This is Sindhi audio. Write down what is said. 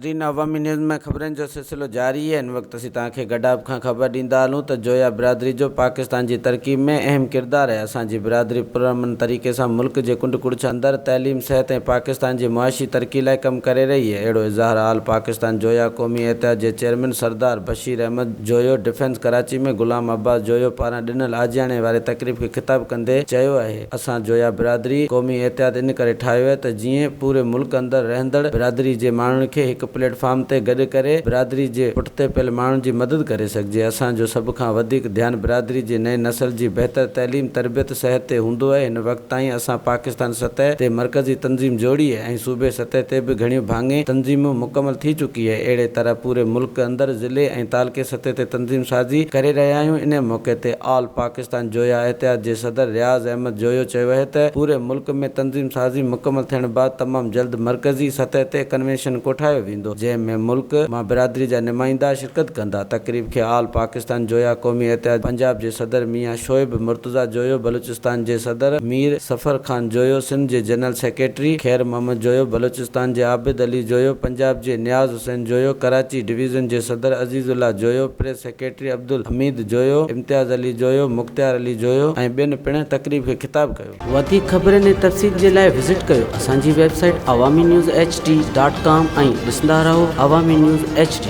ناظرين عوامي نيوز ۾ خبرن جو سلسلو جاري آهي ان وقت اسين توهان کي گڏاپ کان خبر ڏيندا هلون ته جويا برادري جو پاڪستان جي ترقي ۾ اهم ڪردار آهي اسان جي برادري پرامن طريقي سان ملڪ جي ڪنڊ ڪڙڇ اندر تعليم صحت ۽ پاڪستان جي معاشي ترقي لاء ڪم ڪري رهي آهي اهڙو اظهار آل پاڪستان جويا قومي اتحاد جي چيئرمين سردار بشير احمد جويو ڊفينس ڪراچي ۾ غلام عباس جويو پاران ڏنل آجياڻي واري تقريب کي خطاب ڪندي چيو آهي. اسان جويا برادري قومي اتحاد ان ڪري ٺاهيو آهي ته جيئن پوري ملڪ اندر رهندڙ برادري جي ماڻهن کي هڪ پليٽ فارم تي گڏ ڪري برادري جي پٺتي پيل ماڻهن جي مدد ڪري سگهجي. اسان جو سڀ کان وڌيڪ ڌيان برادري جي نئين نسل جي بهتر تعليم، تربيت، صحت تي هوندو آهي. هن وقت تائين اسان پاڪستان سطح تي مرڪزي تنظيم جوڙي آهي ۽ صوبي سطح تي به گهڻيون ڀاڱي تنظيمون مڪمل ٿي چڪي آهي. اهڙي طرح پوري ملڪ اندر ضلعي ۽ تعلقي سطح تي تنظيم سازي ڪري رهيا آهيون. انهي موقعي تي آل پاڪستان جويا اتحاد جي صدر رياض احمد جويو چيو آهي ته پوري ملڪ ۾ تنظيم سازي مڪمل ٿيڻ بعد تمام جلد مرڪزي سطح تي ڪنوينشن ڪوٺايو ويندو جنهن ۾ ملڪ مان برادري جا نمائندا شرڪت ڪندا. تقريب کي آل پاڪستان جويا قومي اتحاد پنجاب جي صدر ميان شعيب مرتضيٰ جويو، بلوچستان جي صدر مير صفر خان جويو، سنڌ جي جنرل سيڪريٽري خير محمد جويو، بلوچستان جي عابد علي جويو، پنجاب جي نياز حسين جويو، ڪراچي ڊويزن جي صدر عزيز الله جويو، پريس سيڪريٽري عبدالحميد جويو، امتياز علي جويو، مختيار علي جويو ۽ ٻين پڻ تقريب کي خطاب ڪيو. وڌيڪ خبرن ۽ تفصيل جي لاء وزٽ ڪيو اسان جي website Awami news H D dot com ۽ ڏسندا رهو عوامي نيوز ايڇ ڊي.